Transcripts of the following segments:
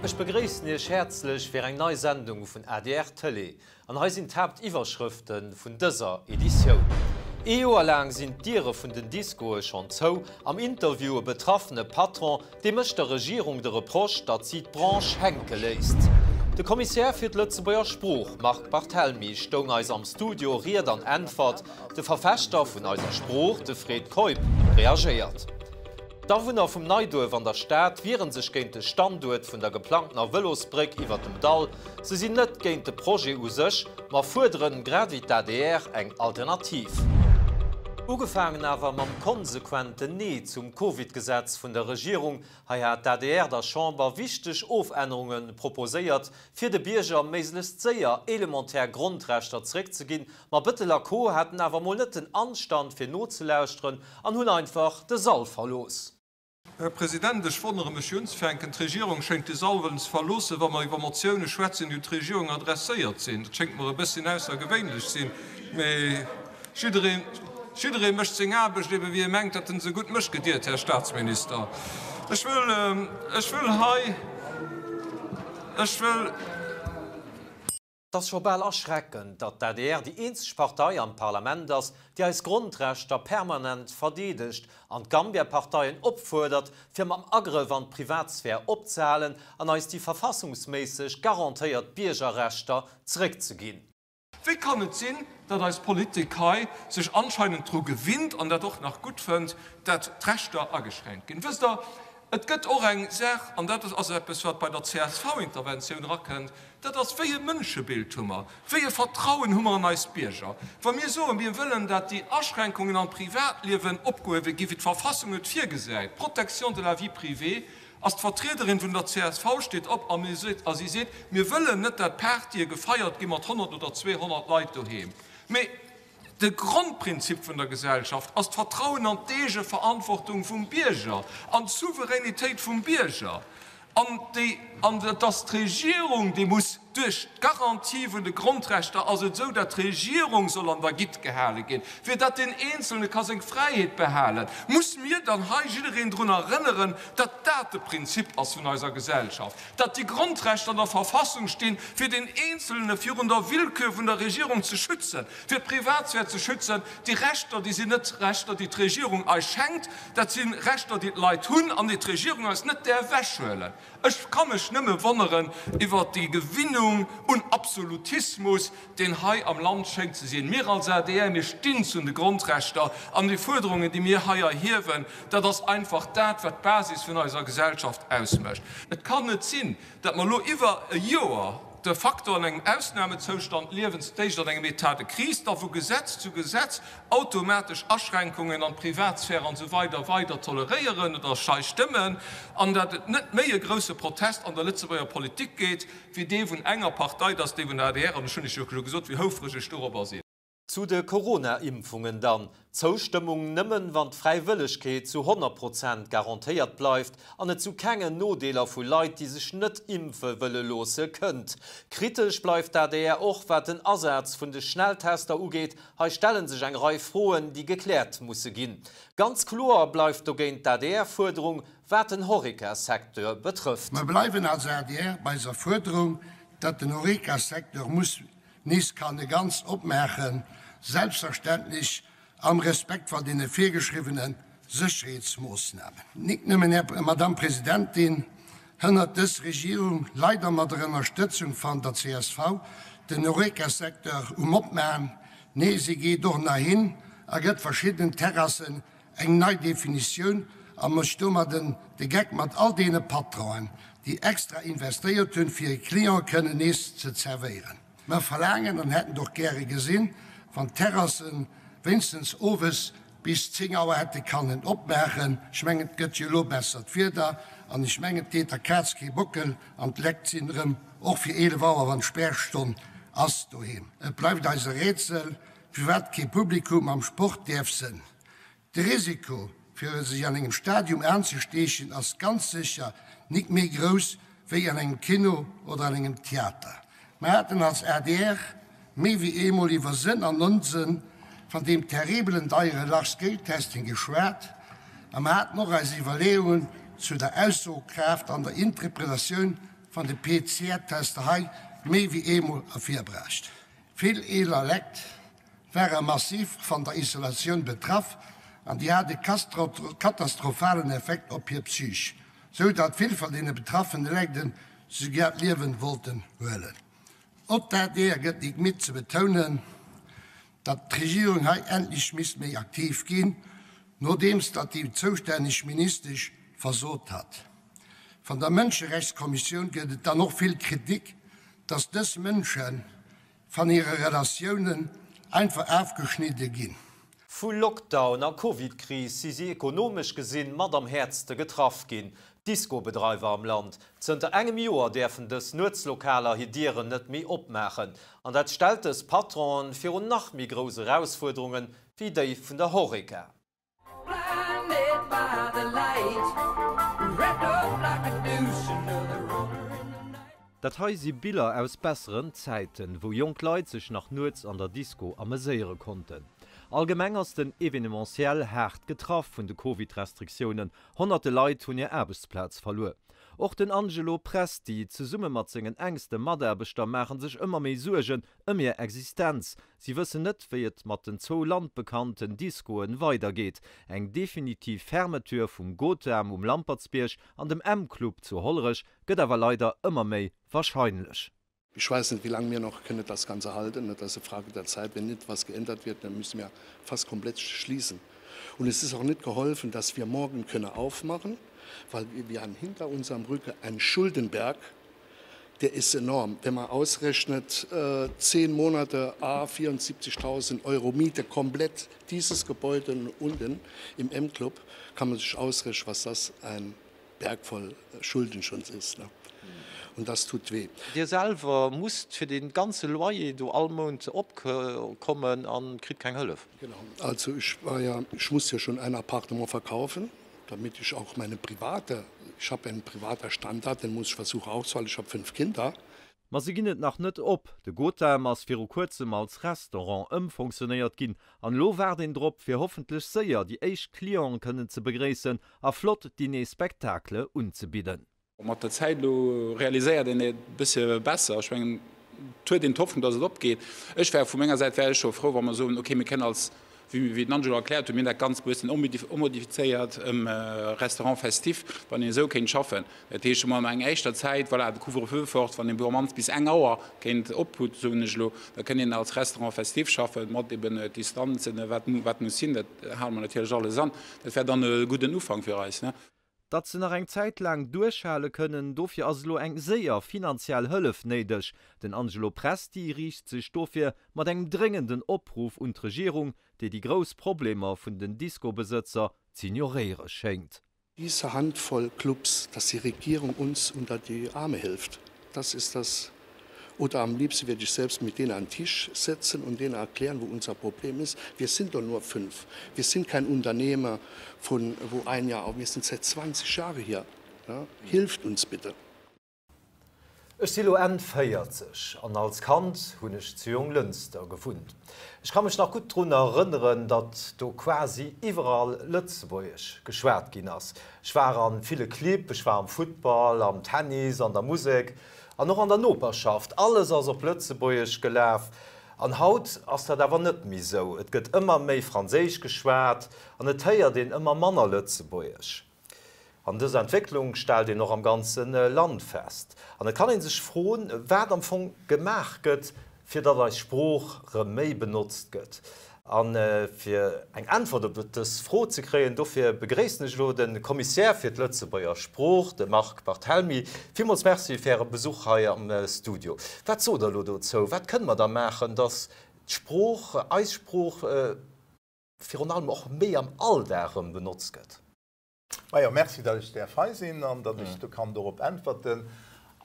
Ech begréissen Iech häerzlech fir eng nei Sendung vun adr Tëlee. An hei sinn d'Haaptiwwerschrëfte vun dëser Editioun. Ee Joer laang sinn d'Diere vun den Diskoe schonn zou. Am Interview e betraffene Patron, dee mécht der Regierung de Reproche, datt si d'Branche hänke léisst. De Kommissär fir d'Lëtzebuerger Sprooch, Marc Barthelmy, stoung eis am Studio Ried an Äntwert. De Verfechter vun eiser Sprooch, de Fred Keup, reagéiert. D'Awunner vum Neiduerf an der Stad wiere sech géint de Standuert vun der geplangtener Vëlosbréck iwwer dem Dall. Se sinn net géint de Projet u sech, ma fuerderen, grad ewéi d'ADR, eng Alternativ. Ugefaangen awer mam konsequenten Nee zum Covid-Gesetz vun der Regierung. Hei hat d'ADR der Chamber wichteg Ofännerunge proposéiert, fir de Bierger méiglechst séier elementär Grondrechter zeréckzeginn, Ma Bëttel a Co haten awer mol net den Anstand fir nozelauschteren an hunn einfach de Sall verlooss. Här President, ech wonnere mech unzefänken, d'Regierung schéngt de Sall wëllen ze verloossen, wa mer iwwer Motioune schwätzen, déi un d'Regierung adresséiert sinn. Dat schéngt mer e bësschen aussergewéinlech sinn, mee jidderee, jidderee mécht seng Aarbecht ebe wéi e mengt, datt en se gutt mécht. Gediert, Här Statsminister. Ech wëll, ech wëll hei, ech wëll. Et ass scho bal erschreckend, datt d'ADR déi eenzeg Partei am Parlament ass, déi eis Grondrechter permanent verdeedegt an d'Gambia-Parteien opfuerdert, fir mam Agrëff an d'Privatsphär opzehalen an eis déi verfassungsméisseg garantéiert Biergerrechter zeréckzeginn. Wéi kann et sinn, datt eis Politik hei sech anscheinend dru gewinnt an dat och nach gutt fënnt, dat d'Rechter ageschränkt ginn? Wësst Der, et gëtt och eng Saach, an dat ass eppes, wat bei der CSV-Interventioun erakënnt, Dat ass, Wéi e Mënschebild hu mer? Wéi e Vertrauen hu mer an eis Bierger? Wa mir soen, mir wëllen, dat déi Aschränkungen am Privatliewen opgehuewe ginn, wéi d'Verfassung et virgesäit, Protection de la vie privée, ass d'Vertriederin vun der csv steet op a mir seet, a si seet, mir wëllen net, dat Partye gefeiert gi mat 100 oder 200 Leit doheem. Mee de Grondprinzip vun der Gesellschaft ass d'Vertrauen an d'Eegeverantwortung vum Bierger, an d'Souveränitéit vum Bierger. An déi, an et ass d'Regierung, déi muss duerch d'Garantie vun de Grondrechter ass et esou, datt d'Regierung soll an der Gitt gehale ginn, fir datt deen Eenzelne ka seng Fräiheet behalen. Muss mir dann hei jiddereen drun erënneren, datt dat de Prinzip ass vun eiser Gesellschaft, datt déi Grondrechter an der Verfassung stinn, fir deen Eenzelne virun der Willkür vun der Regierung ze schützen, fir d'Privatsphär ze schützen? Déi Rechter, déi sinn net Rechter, déi d'Regierung eis schenkt, Dat si Rechter, déi d'Leit hunn an déi d'Regierung eis net däerf ewechhuelen. Ech ka mech nëmme wonneren iwwert déi Gewinnung un Absolutismus, deen hei am Land schéngt ze sinn. Mir als adr, mir stinn zu de Grondrechter an déi Fuerderungen, déi mir hei erhiewen, dat ass einfach dat, wat d'Basis vun eiser Gesellschaft ausmécht. Et kann net sinn, datt mer elo iwwer e Joer de facto an engem Ausnamezoustand liewen, d'éischt an engem État de crise, da vu Gesetz zu Gesetz automatesch Aschränkungen an d'Privatsphäre an esou weider weider toleréieren oder schei stëmmen, an datt et net méi e grousse Protest an der Lëtzebuerger Politik gétt wéi dee vun enger Partei, dat ass dee vun der adr, an ech hunn lech jo scho gesot, wéi houfreg ech dorobber sinn. Zu de Corona-Impfungen dann, Zoustëmmung nëmmen, wann d'Fräiwëllegkeet zu 100 Prozent garantéiert bleift an et zu kengen Nodeeler vu Leit, déi sech net impfe wëlle loosse, kënnt. Kritesch bleift d'ADR och, wat den Asaz vun de Schnelltester ugeet. Hei stelle sech eng Rei Froen, déi gekläert musse ginn. Ganz kloer bleift dogéint d'ADR-Fuerderung, wat den Horeca-Secteur betrëfft. Mer bleiwen als adr bei eiser Fuerderung, datt den Horeca-Secteur muss Nees kann e ganz opmaachen, selbstverständlech am Respekt van deene virgeschriwwene Sécherheetsmoossnamen. Nik nëmmen, Här, Madame Presidentin, hënnert dës Regierung, leider mat der Ënnerstëtzung van der csv, den Horeca-Secteur um Opmachen, nee, si geet och nach hin a gëtt verschiddenen Terrassen Eng nei Definitioun a mécht domadden de Geck mat all deene Patronen, déi extra investéiert hunn, fir hir Clienten kënnen nees ze zerwéieren. Mer verlaangen an hätten et och gäre gesinn, wann d'Terrassen wéinstens owes bis 10 Auer hätte kannen opmaachen. Ech mengen, et gëtt jo elo bessert Wieder an ech mengen, et deet der Kaz kee Bockel an d'Lekt sinn erëm och fir 11 Auer, wann Spärstonn ass, doheem. Et bleift eis e Rätsel, firwat kee Publikum am Sport däerf sënn. De Risiko fir sech an engem Stadium aanzesteechen ass ganz sécher nik méi grouss wéi an engem Kino oder an engem Theater. Mer haten als adr méi wéi eemol iwwer Sënn an Onsënn van deem terribelen deiere Large-Scale-Testing geschwat a mer haten och eis Iwwerleeungen zu der Aussookraaft an der Intrepretatioun. van de PCR-Tester hei méi wéi eemol ervirbracht. Vill eeler Lekt ware massiv van der Isolatioun betraff an déi hat e katastrophalen Effekt op hir Psych, sou datt vill van deene betraffene Lekten souguer d'Liewen wollten huelen. Och d'ADR gëtt nik midd ze betounen, datt d'Regierung hei endlech misst méi aktiv ginn, nodeems datt déi zoustänneg Ministesch versot hat. Van der Mënscherechtskommissioun gëtt et dann och vill Kritik, datt dës Mënsche van hire Relatiounen einfach afgeschnidde ginn. Vu Lockdown a Covid-Kris si si ekonomesch gesinn mat am häertste getraff ginn, d'Disco-Bedreiwer am Land. Zënter engem Joer däerfen dës Nuetslokaler hir Dieren net méi opmaachen. An dat stellt dës Patronen virun nach méi grouss Erausfuerderungen, wéi déi vun der Horeca. Dat hei si Biller aus besseren Zäiten, wou jonk Leit sech nach nuets an der Disco ameséiere konnten. Allgemeng ass den Evenementiel haart getraff vun de Covid-Restriktiounen, honnerte Leit hunn hir Aarbechtsplaz verluer. Och den Angelo Presti zesumme mat sengen enkste Mataarbechter maache sech ëmmer méi Suergen ëm hir Existenz. Si wëssen net, wéi et mat den zwou landbekannten Discoen weidergeet. Eng definitiv Fermeture vum Gotham um Lampertsbierg an dem M-Club zu Hollerech gëtt awer leider ëmmer méi wahrscheinlech. Ich weiß nicht, wie lange wir noch können das Ganze halten. Das ist eine Frage der Zeit. Wenn nicht was geändert wird, dann müssen wir fast komplett schließen. Und es ist auch nicht geholfen, dass wir morgen können aufmachen, weil wir haben hinter unserem Rücken einen Schuldenberg, der ist enorm. Wenn man ausrechnet, äh, zehn Monate a 74.000 Euro Miete komplett dieses Gebäude unten im M-Club, kann man sich ausrechnen, was das ein Berg voll Schulden schon ist. Ne? Und das tut weh. Dir selwer musst fir dee ganze Loyer do all Mount opkommen a kritt keng Hëllef. Genau. Also ich war ja, ich muss ja schon ein Appartement verkaufen, damit ich auch meine private, ich habe einen privater Standard, den muss ich versuchen aufzuhalten. Ich habe fünf Kinder. Ma si ginn et nach net op. De Gotham ass viru kuerzem als Restaurant ëmfonctionéiert ginn an elo waart een drop, fir hoffentlech séier déi éischt Clienten kënnen ze begréissen a flott Dîner-Spectacle unzebidden. Mat der Zäit elo realiséiert een et e bëssche besser. Ech mengen, et huet een d'Hoffnung, datt et opgeet. Ech wär vu menger Säit wär ech scho frou, wa mer soen, okay, mir kënnen als, wéi den Angelo erkläert huet, mir hunn dat Ganzt e bëssen emmodifizéiert ëm Restaurant festif, wann een esou kéint schaffen. Dat heescht, elo an enger éischter Zäit, voilà, de Couvre-feu fort, wann een op mannst bis eng Auer kéint op hutt, soen ech elo, da kënnt een als Restaurant festif schaffen, mat eben Distanzen, wat, wat muss sinn, dat hale mer natierlech alles an. Dat wär dann e gudden Ufank fir eis, ne? Datt se nach eng Zäit laang duerchhale kënnen, dofir ass elo eng séier finanziell Hëllef néideg. Den Angelo Presti riicht sech dofir mat engem dréngenden Opruff un d'Regierung, déi déi grouss Problemer vun den Disco-Besëtzer z'ignoréiere schéngt. Diese Handvoll Clubs, dass die Regierung uns unter die Arme hilft, das ist das Oder am liebsten werde ich selbst mit denen an den Tisch setzen und denen erklären, wo unser Problem ist. Wir sind doch nur fünf. Wir sind kein Unternehmer von wo ein Jahr, wir sind seit 20 Jahren hier. Ja, hilft uns bitte. Ech si lo Enn 40 an als Kand hunn ech zu Jonglënster gewunnt. Ech ka mech nach gutt drun erënneren, datt do quasi iwwerall Lëtzebuergesch geschwat ginn ass. Ech war a ville Clibb, ech war am Futtball, am Tennis, an der Musek an och an der Noperschaft. Alles ass op Lëtzebuergesch gelaf. An haut ass dat awer net méi sou. Et gëtt ëmmer méi Franséisch geschwat an et héiert een ëmmer manner Lëtzebuergesch. An dës Entwécklung stellt een och am ganze Land fest. An et kann ee sech froen, wat am Fong gemaach gëtt, fir datt eis Sprooch rëm méi benotzt gëtt. A fir eng Äntwert op dës Fro ze kréien, dofir begréissen ech elo de Kommissär fir d'Lëtzebuerger Sprooch, de Marc Barthelmy. Villmools Merci fir Äre Besuch hei am Studio. Wat sot Der elo dozou? Wat kënne mer da maachen, datt d'Sprooch, eis Sprooch, virun allem och méi am Alldag erëm benotzt gëtt? Majo, merci, datt ech däerf hei sinn an datt ech do kann dorop äntwerten.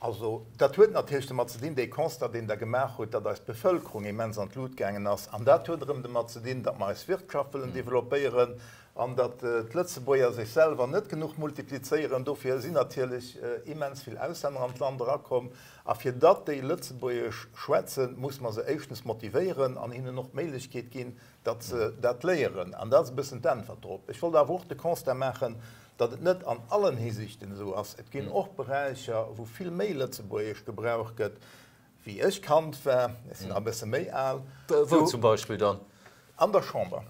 Also, dat huet natierlech domat ze dinn, dee Constat, deen Der gemaach hutt, datt eis Bevëlkerung immens an d'Lut gaangen ass. An dat huet erëm domat ze dinn, datt mer eis Wirtschaft wëllen developpéieren an datt d'Lëtzebuerger sech selwer net genuch multiplizéieren. Dofir sinn natierlech immens vill Auslänner an d'Land erakomm. A fir datt déi Lëtzebuergesch schwätzen, muss mer se éischtens motivéieren an hinnen och d'Méiglechkeet ginn,. Datt se dat léieren. An dat ass e bëssen d'Äntwert drop. Ech wollt awer och de Constat maachen, datt et net an allen Hisiichten esou ass. Et ginn och Beräicher, wou vill méi Lëtzebuergesch gebraucht gëtt. Wéi ech Kand war, ech sinn nach e bësse méi al, Wou zum Beispill dann? An der Chamber.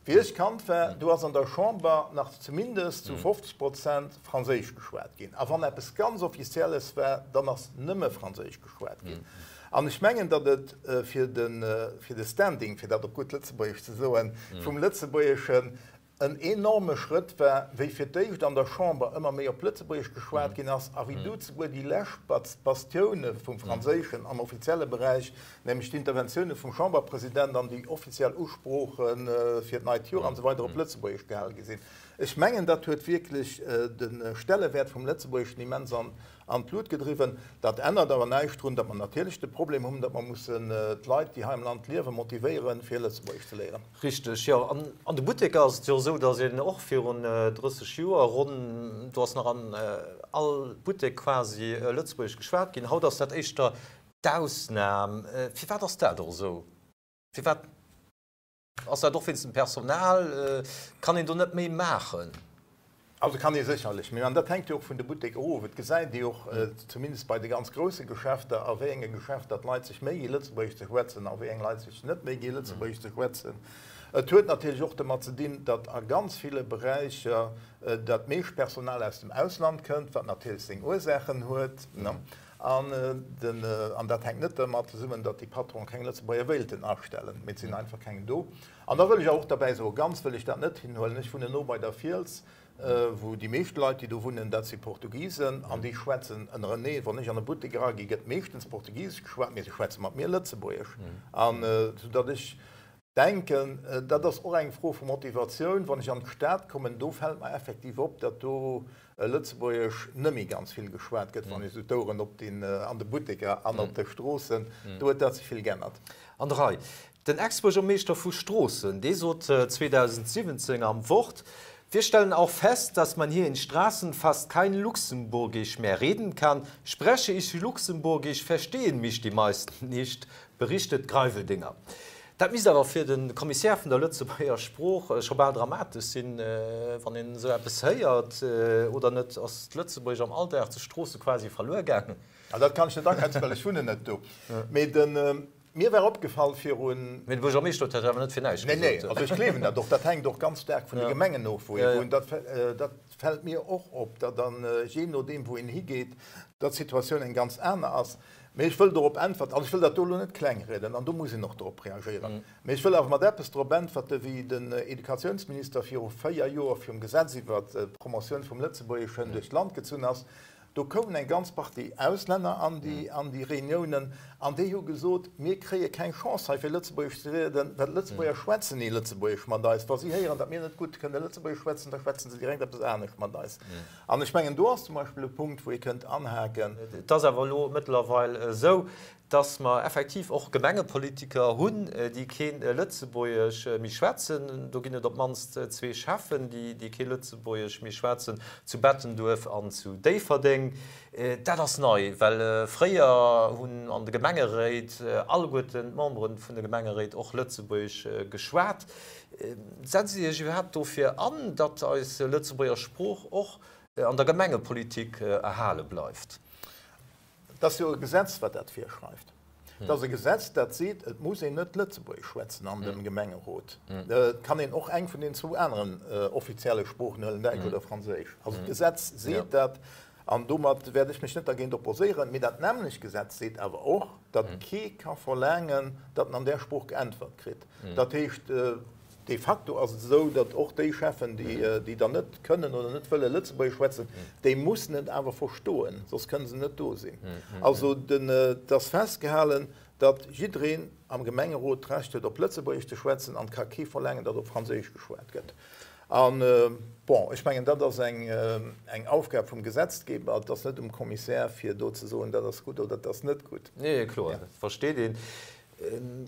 Wéi ech Kand war, do ass an der Chamber nach zumindest zu 50 Prozent Franséisch geschwat ginn. A wann eppes ganz Offizielles war, dann ass nëmme Franséisch geschwat ginn. An ech mengen, datt et fir de Standing, fir dat op gutt Lëtzebuergesch ze soen, vum Lëtzebuergeschen en enorme Schrëtt war, wéi fir d'éischt an der Chamber ëmmer méi op Lëtzebuergesch geschwat ginn ass a wéi du zeguer déi lescht Bastioune vum Franséischen am offizielle Beräich, nämlech d'Interventioune vum Chamberpresident an déi offiziell Usprooche fir d'neit Joer an esou weider op Lëtzebuergesch gehale gi sinn. Ech mengen, dat huet wierklech de Stellewäert vum Lëtzebuergeschen immens an an d'Lut gedriwwen. Dat ännert awer näischt drun, datt mer natierlech de Problem hunn, datt mer mussen d'Leit, déi hei am Land liewen, motivéieren, fir Lëtzebuergesch ze léieren. Richteg, jo. An an de Butteker ass et jo esou, datt een och virun 30 Joer ronn, do ass nach an all Buttek quasi Lëtzebuergesch geschwat ginn. Haut ass dat éischter d'Ausnam. Firwat ass dat och esou? Firwat? Ass dat och wéinst dem Personal? Kann een do net méi maachen? Also kann ee sécherlech méi maachen. Dat hänkt jo och vun de Butteker of. Et gesäit ee och, zumindest bei de ganz grousse Geschäfter, a wéi enge Geschäfter d'Leit sech méi gi Lëtzebuergesch ze schwätzen a wéi eng Leit sech net méi gi Lëtzebuergesch ze schwätzen. Et huet natierlech och domat ze dinn, datt a ganz ville Beräicher dat meescht Personal aus dem Ausland kënnt, wat natierlech seng Ursaachen huet. An den, an dat hänkt net dermat zesummen, datt déi Patronen keng Lëtzebuerger wéilten astellen, mee et sinn einfach keng do. An da wëll ech awer och derbäi soen, ganz wëll ech dat net hinhuelen, ech wunnen no bei der Fiels, wou déi meescht Leit, déi do wunnen, dat si Portugisen an déi schwätzen ënnerenee. Wann ech an e Buttek eragi gëtt meeschtens Portugisesch geschwat, mee se schwätze mat mir Lëtzebuergesch. An soudatt ech denken, dat ass och eng Fro vu Motivatioun. Wann ech an d'Stad kommen, do fält mer effektiv op, datt do Lëtzebuergesch net méi ganz vill geschwat gëtt, wann ech esou d'Oueren opdinn an de Butteker an op de Stroossen. Do huet dat sech vill geännert. An der Rei. Den Ex-Buergermeeschter vu Stroossen, dee sot 2017 am Wort, Wir stellen auch fest, dass man hier in Straßen fast kein Luxemburgisch mehr reden kann. Spreche ich Luxemburgisch, verstehen mich die meisten nicht. Berichtet Greiveldinger. Dat misst awer fir de Kommissär vun der Lëtzebuerger Sprooch scho bal dramatesch sinn, wann een esou eppes héiert, oder net? Ass d'Lëtzebuergesch am Alldag zu Stroosse quasi verluer gaangen? Also dat kann ech net aschätzen, well ech wunnen net do. Mee de mir war opgefall virun. Mee de Buergermeeschter huet dat awer net fir näischt gesot. Nee, nee, also ech gleewen dat och. Dat hänkt och ganz staark vun de Gemengen of, wou ee wunnt. Dat fält mir och op, datt dann, jee nodeem wou een higeet, datt d'Situatioun eng ganz aner ass. Mee ech wëll dorop äntwerten, an ech wëll dat do elo net klengrieden, an do muss een och drop reagéieren, mee ech wëll awer mat eppes drop äntwerten, wéi den Educatiounsminister viru 4 Joer virum Gesetz iwwert d'Promotioun vum Lëtzebuergeschen duerch d'Land gezunn ass. Do koumen eng ganz Partie Auslänner an déi an déi Reuniounen, an déi hu gesot, Mir kréie keng Chance hei fir Lëtzebuergesch ze rieden, well d'Lëtzebuerger schwätzen ni Lëtzebuergesch mat eis. Wa si héieren, datt mir net gutt kënne Lëtzebuergesch schwätzen, da schwätzen se direkt eppes anescht mat eis. An ech mengen, do ass zum Beispill e Punkt, wou ee kënnt anhaken. Et ass awer elo mëttlerweil esou, dass mer effektiv och Gemengepolitiker hunn, déi kee Lëtzebuergesch méi schwätzen. Do ginn et op d'mannst zwee Schäffen, déi kee Lëtzebuergesch méi schwätzen, zu Bettenduerf an zu Déifferdeng. Dat ass nei, well fréier hunn an de Gemengeréit alleguerten d'Membere vun de Gemengeréit och Lëtzebuergesch geschwat. Setzt Dir Iech iwwerhaapt dofir an, datt eis Lëtzebuerger Sprooch och an der Gemengepolitik erhale bleift? Et ass jo e Gesetz, wat dat virschreift. Et ass e Gesetz, dat seet, et muss een net Lëtzebuergesch schwätzen an dem Gemengerot. Et kann een och eng vun den zwou aneren offizielle Sproochen huelen, Däitsch oder Franséisch. Also d'Gesetz seet dat. An domat wäert ech mech net dergéint opposéieren. Mee dat nämmlecht Gesetz seet awer och, datt kee ka verlaangen, datt en an där Sprooch geäntwert kritt. Dat heescht, de facto ass et esou, datt och déi Cheffen, déi dann net kënnen oder net wëlle Lëtzebuergesch schwätzen, déi mussen et awer verstoen, soss kënne se net do sinn. Also et ass festgehalen, datt jiddereen am Gemengerot d'Recht huet, op Lëtzebuergesch ze schwätzen an et ka kee verlaangen, datt op Franséisch geschwat gëtt. An, bon, ech mengen, dat ass eng Aufgab vum Gesetzgeber. Et ass net um Kommissär, fir do ze soen, dat ass gutt oder dat ass net gutt. Nee, kloer, dat versteet een.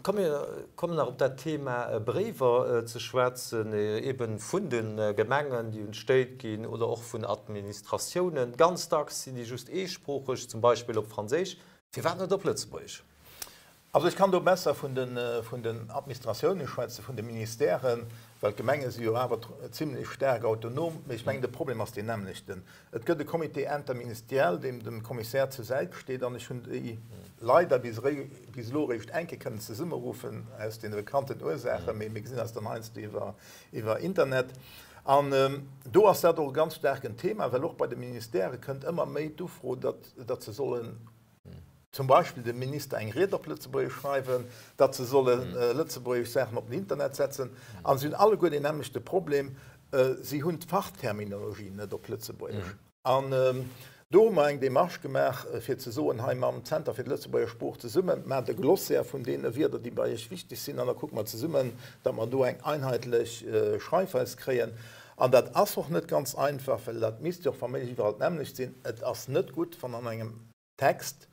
Komm, mir kommen nach op dat Thema Bréiwer ze schwätzen, eebe vun de Gemengen, déi un d'Stéit ginn, oder och vun Administratiounen. Ganz dacks sinn déi just eesproocheg, zum Beispill op Franséisch. Firwat net op Lëtzebuergesch? Also ech kann do besser vun den Administratiounen schwätzen, vun de Ministèren, well d'Gemenge si jo awer zimlech staark autonom. Mee ech mengen, de Problem ass deen nämmlechten. Et gëtt e Comité interministériel, deem dem Commissaire zur Säit steet, an ech hunn déi leider bis elo eréischt eng Kéier kënnen zesummeruffen, aus deene bekannten Ursaachen, mee mir gesinn eis dann heiansdo iwwer Internet. An do ass dat och e ganz staarken Thema, well och bei de Ministèrë kënnt ëmmer méi d'Ufro, datt se sollen, zum Beispill dem Minister eng Ried op Lëtzebuergesch schreiwen, datt se solle lëtzebuergesch Saachen op den Internet setzen. An si hunn alleguer deen nämmlechte Problem, si hunn d'Fachterminologie net op Lëtzebuergesch. An do hu mer eng Démarche gemaach, fir ze soen, hei mam Zenter fir d'Lëtzebuerger Sprooch zesummen, maacht e Glossaire vun deene Wierder, déi bei Iech wichteg sinn, an da kucke mer zesummen, datt mer do eng einheetlech Schreifweis kréien. An dat ass och net ganz einfach, well dat misst jo och wa méiglech iwwerall d'nämmlecht sinn. Et ass net gutt, wann an engem Text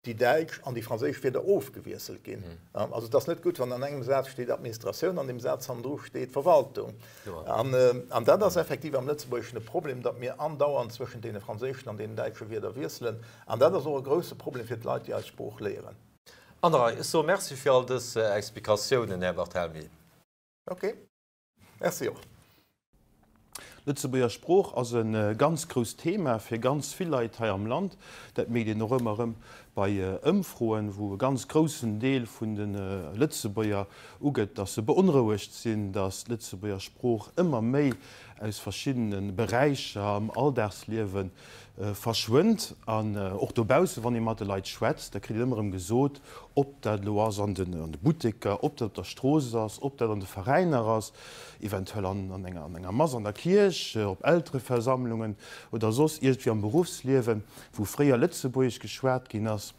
déi däitsch an déi franséisch Wierder ofgewiesselt ginn. Also et ass net gutt, wann an engem Saz steet Administratioun an deem Saz hannendru steet Verwaltung. An dat ass effektiv am Lëtzebuergeschen e Problem, datt mir andauernd zwëschent deene franséischen an deenen däitsche Wierder wiesselen. An dat ass och e grouse Problem fir d'Leit, déi eis Sprooch léieren. An der Rei. Ech soe Merci fir all dës Explikatiounen, Här Barthelmy. Okay. Merci och. D'Lëtzebuerger Sprooch ass e ganz grousst Thema fir ganz vill Leit hei am Land. Dat mierkt een och ëmmer erëm bei Ëmfroen, wou e ganz groussen Deel vun de Lëtzebuerger ugëtt, datt se beonrouegt sinn, datt d'Lëtzebuerger Sprooch ëmmer méi aus verschiddene Beräicher am Alldagsliewe verschwënnt. An och dobaussen, wann ee mat de Leit schwätzt, da kritt een ëmmer erëm gesot, ob dat elo ass an de Butteker, ob dat op der Strooss ass, ob dat an de Veräiner ass, eventuell an enger Mass an der Kierch, op Eltereversammlungen oder soss iergendwéi am Beruffsliewen, wou fréier Lëtzebuergesch geschwat ginn ass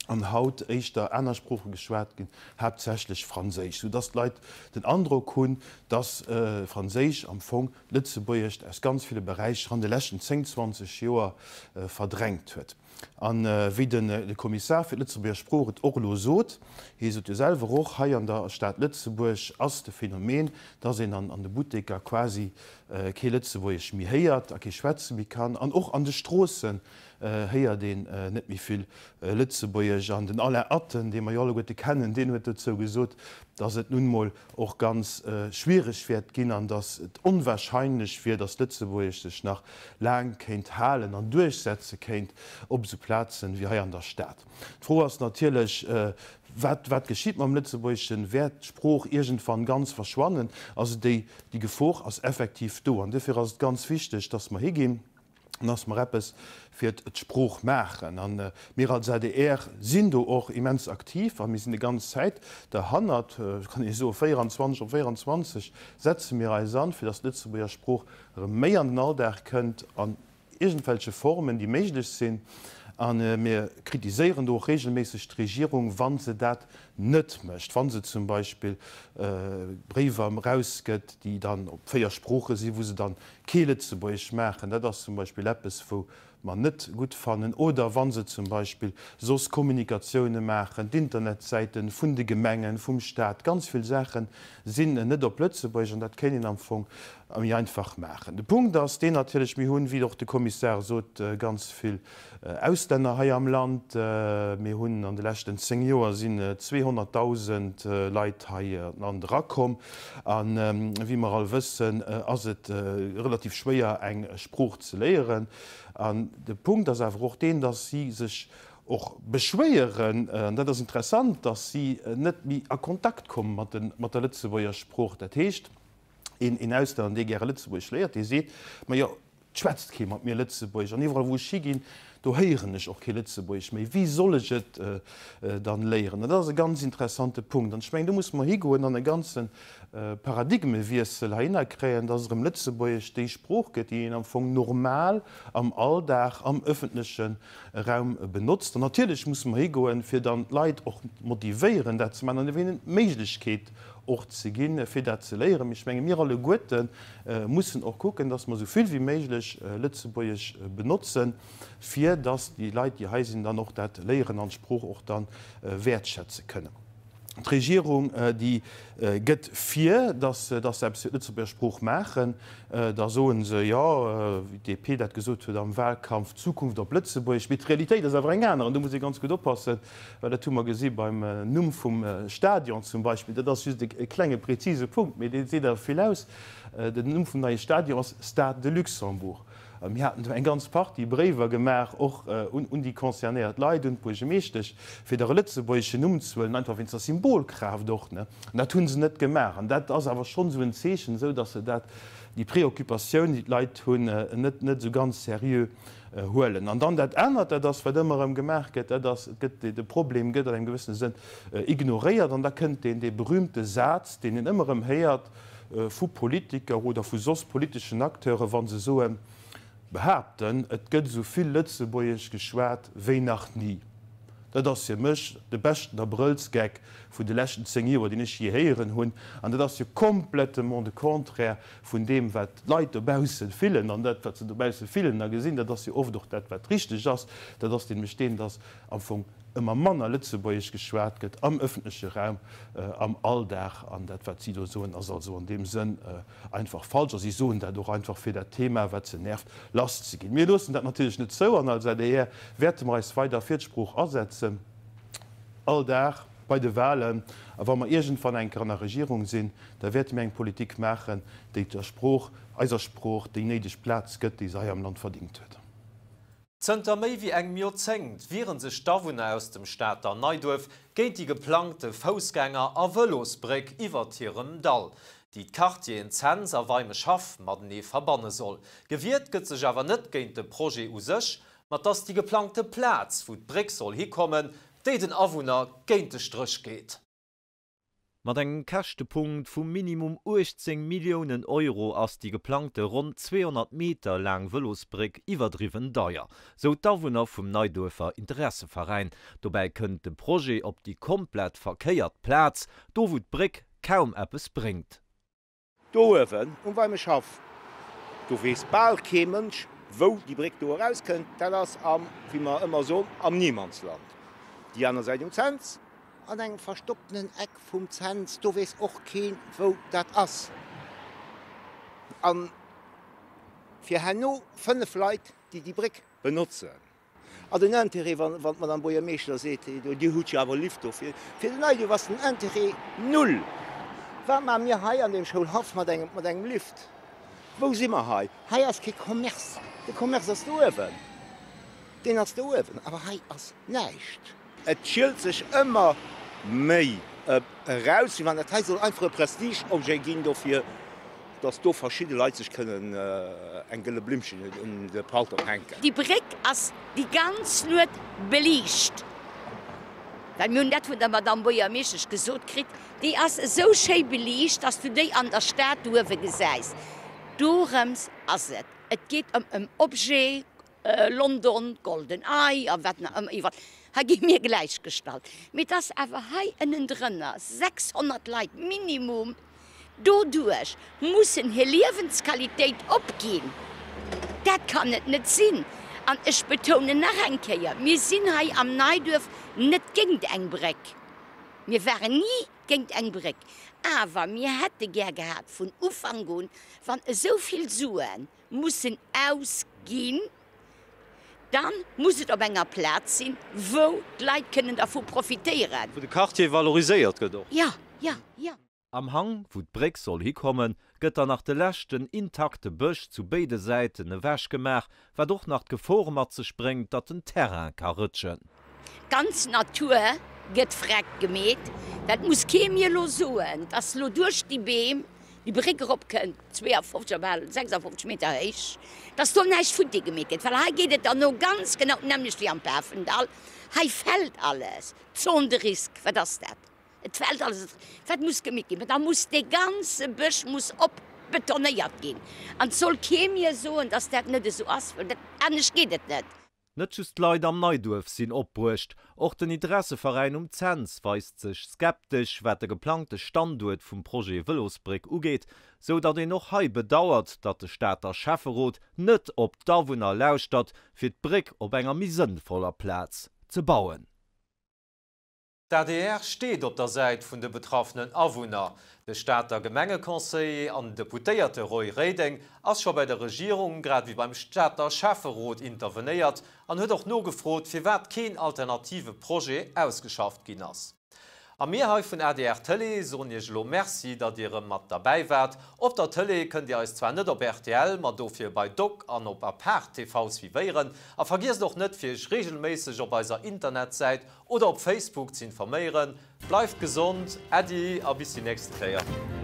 an haut éischter aner Sprooche geschwat ginn, haaptsächlech Franséisch, soudass d'Leit den Androck hunn, dass Franséisch am Fong d'Lëtzebuergescht aus ganz ville Beräicher an de leschten 10, 20 Joer verdrängt huet. A wéi de Kommissar fir d'Lëtzebuerger Sprooch et och elo sot, hie sot jo selwer och, hei an der Stad Lëtzebuerg ass de Phänomen, dass een an de Butteker quasi kee Lëtzebuergesch méi héiert a kee schwätze méi kann an och an de Stroossen héiert een net méi vill Lëtzebuergesch. An den Alain Atten, dee mer jo alleguerte kennen, deen huet dozou gesot, dass et nun emol och ganz schwiereg wäert ginn an dass et onwahrscheinlech wier, dass Lëtzebuergesch sech nach laang kéint halen an duerchsetze kéint op esou Plazen wéi hei an der Stad. D'Fro ass natierlech, Wat, wat geschitt mam Lëtzebuergeschen? Wäert d'Sprooch iergendwann ganz verschwannen? Also déi, déi Gefor ass effektiv do an duerfir ass et ganz wichteg, dass mer higinn an dass mer eppes fir d'Sprooch maachen. A mir als adr sinn do och immens aktiv a mir sinn déi ganz Zäit derhannert, kann ee soen, 24 op 24 setze mir eis an, fir dass d'Lëtzebuerger Sprooch erëm méi an den Alldag kënnt an iergendwelche Formen, déi méiglech sinn. A mir kritiséieren do och regelméisseg d'Regierung, wa se dat net mécht, wa se zum Beispill Bréiwer erausgëtt, déi dann op 4 Sprooche sinn, wou se dann kee Lëtzebuergesch maachen. Dat ass zum Beispill eppes, wou mer net gutt fannen. Oder wa se zum Beispill soss Kommunikatioune maachen, d'Internetsäite vun de Gemengen, vum Stat, ganz vill Saache sinn net op Lëtzebuergesch an dat kéint een am Fong méi einfach maachen. De Punkt ass deen natierlech, mir hunn, wéi och de Kommissar sot, ganz vill Auslänner hei am Land. Mir hunn an de leschten 10 Joer sinn 200.000 Leit hei an d'Land erakomm. A wéi mer all wëssen, ass et relativ schwéier eng Sprooch ze léieren. An de Punkt ass awer och deen, dass si sech och beschwéieren, an dat ass interessant, dass si net méi a Kontakt komme mat der Lëtzebuerger Sprooch. Dat heescht, een Auslänner, dee gäre Lëtzebuergesch léiert, dee seet, Majo, Et schwätzt kee mat mir Lëtzebuergesch an iwwerall wou ech higinn, do héieren ech och kee Lëtzebuergesch méi. Wéi soll ech et dann léieren? An dat ass e ganz interessante Punkt. An ech mengen, do musse mer higoen an e ganze Paradigmewiessel heihinner kréien, dass erëm Lëtzebuergesch déi Sprooch gëtt, déi een am Fong normal am Alldag, am öffentleche Raum benotzt. An natierlech musse mer higoen, fir dann d'Leit och motivéieren, dat ze maachen an hinnen d'Méiglechkeet och ze ginn, fir dat ze léieren. Mee ech menge mir alleguerte mussen och kucken, dass mer esou vill wéi méiglech Lëtzebuergesch benotzen, fir dass déi Leit, déi hei sinn, dann och dat léieren an d'Sprooch och da wäertschätze kënnen. D'Regierung, déi gëtt vir, datt se eppes fir d'Lëtzebuerger Sprooch maachen. Da soe se, jo, wéi d'DP dat gesot huet am Wahlkampf, Zukunft op Lëtzebuergesch. Mee d'Realitéit ass awer eng aner an do muss ee ganz gutt oppassen, well dat hu mer gesi beim Numm vum Stadion zum Beispill. Dat ass just e klenge prezise Punkt, mee dee seet awer vill aus. Den Numm vum neie Stadion ass Stade de Luxembourg. Mir haten do eng ganz Partie Bréiwer gemaach, och un déi concernéiert Leit, un d'Buergemeeschtesch, fir der e lëtzebuergeschen Numm ze huelen, einfach wéinst der Symbolkraaft och. An dat hu se net gemaach. An dat ass awer schonn esou en Zeechen, esou datt se dat, déi Préoccupatioun, déi d'Leit hunn, net net esou ganz seriö huelen. An dann dat anert, dat ass, wat ëmmer erëm gemaach gëtt, dat ass, et gëtt, de Problem gëtt an engem gewëssene Sënn ignoréiert. An da kënnt deen, dee berühmte Saz, deen een ëmmer erëm héiert, vu Politiker oder vu soss politeschen Acteuren, wa se soen, behaapten, et gëtt esou vill Lëtzebuergesch geschwat wéi nach ni. Dat ass fir mech de beschten Abrëllsgeck vun de leschten 10 Joer, deen ech jee héieren hunn. An dat ass jo complètement de Contraire vun deem, wat d'Leit dobausse fillen. An dat, wat se dobausse fillen a gesinn, dat ass jo oft och dat, wat richteg ass. Dat ass nämlech deen, dass am Fong ëmmer manner Lëtzebuergesch geschwat gëtt am ëffentleche Raum, am Alldag. An dat, wat si do soen, ass also an deem Sënn einfach falsch. A si soen dat och einfach, fir dat Thema, wat se nervt, lasszeginn. Mir loossen dat natierlech net zou an als adr wäerte mer eis weider fir d'Sprooch asetzen, all Dag, bei de Wahlen. A wa mer iergendwann eng Kéier an der Regierung sinn, da wäerte mir eng Politik maachen, déi der Sprooch, eiser Sprooch, déi néideg Plaz gëtt, déi se hei am Land verdingt huet. Zënter méi wéi engem Joerzéngt wiere sech d'Awunner aus dem Stater Neiduerf géint déi geplangte Foussgänger a Vëlosbréck iwwert hirem Dall, déi d'Quartieren Cents a Weimeschhaff matenee verbanne soll. Gewiert gëtt sech awer net géint de Projet u sech, ma dass déi geplangte Plaz, wou d'Bréck soll hikommen, déi den Awunner géint de Stréch geet. Mat engem Käschtepunkt vu minimum 18 Milliounen Euro ass déi geplangte ronn 200 Meter laang Vëlosbréck iwwerdriwwen deier, sou d'Awunner vum Neiduerfer Interesseveräin. Dobäi kënnt de Projet op déi komplett verkéiert Plaz, do wou d'Bréck kaum eppes bréngt. Do uewen um Weimeschhaff, do weess bal kee Mënsch, wou déi Bréck do erauskënnt. Dat ass am, wéi mer ëmmer soen, am Niemandsland. Déi aner Säit um Cents, an engem verstopptenen Eck vum Cents, do weess och keen, wou dat ass. A fir herno 5 Leit, déi déi Bréck benotzen. A den Intérêt, wann d'Madame Buergermeeschter seet, Dir hutt jo awer Lift dofir, fir den Neiduerf ass den Intérêt null. Wat maache mir hei an deem Schoulhaff mat engem Lift? Wou si mer hei? Hei ass kee Commerce. De Commerce ass do uewen. Deen ass do uewen. Awer hei ass näischt. Et schielt sech ëmmer méi eraus, wéi wann dat hei soll einfach e Prestigeobjet ginn dofir, dass do verschidde Leit sech kënnen eng gëlle Blimmchen un de Paltong hänken. Déi Bréck ass déi ganz Nuet beliicht, well mir hunn dat vun der Madamm Buergermeeschtesch gesot kritt, déi ass esou schéi beliicht, dass du déi an der Stad do uewe gesäis. Dorëms ass et. Et geet ëm en Objet, London, Golden Eye a wat nach ëmmer, iwwerall, hei gi mir gläichgestallt. Mee dass awer hei ënnendrënner 600 Leit minimum doduerch mussen hir Liewensqualitéit opginn, dat kann et net sinn. An ech betounen nach eng Kéier, Mir sinn hei am Neiduerf net géint eng Bréck. Mir waren ni géint eng Bréck. Awer mir hätte gär gehat vun Ufank un, wann esou vill Suen mussen ausginn, dann muss et op enger Plaz sinn, wou d'Leit kënnen dervu profitéieren. Wou de Quartier valoriséiert gëtt och. Jo, jo, jo. Am Hang, wou d'Bréck soll hikommen, gëtt dann nach de leschten intakte Bësch zu béide Säiten ewechgemaach, wat och nach d'Gefor mat sech bréngt, datt den Terrain ka rëtschen. D'ganz Natur gëtt freck gemeet, dat muss kee mir elo soen, dass elo duerch déi Beem déi Bréck erop kënnt, 52 a bal 56 Meter héich, dass do näischt futti gemeet gëtt, well hei geet et derno ganz genau d'nämmlecht wéi am Pafendall, hei fält alles, Zone de risque, wat ass dat? Et fält alles, wat muss gemeet ginn? Mä da muss dee ganze Bësch muss opbetonéiert ginn an et soll kee mir soen, dass dat net esou ass, well dat anescht geet et net. Net just d'Leit am Neiduerf sinn opbruecht, och den Interesseveräin um Cents weist sech skeptesch, wat de geplangte Standuert vum Projet Vëlosbréck ugeet, sou datt een och hei bedauert, datt de Stater Schäfferot net op d'Awunner lauschtert, fir d'Bréck op enger méi sënnvoller Plaz ze bauen. D'adr steet op der Säit vun de betraffenen Awunner. De Stater Gemengeconseiller an Deputéierte Roy Reding ass scho bei der Regierung, grad ewéi beim Stater Schäfferot intervenéiert an huet och nogefrot, firwat keen alternative Projet ausgeschafft ginn ass. A mir hei vun adr Tëlee soen Iech elo Merci, datt Dir erëm mat derbäi waart. Op der Tëlee kënnt Dir eis zwar net op rtl, ma dofir bei Doc an op Apart TV suivéieren. A vergiesst och net, fir Iech reegelméisseg op eiser Internetsäit oder op Facebook z'informéieren. Bleift gesond, Äddi a bis déi nächste Kéier.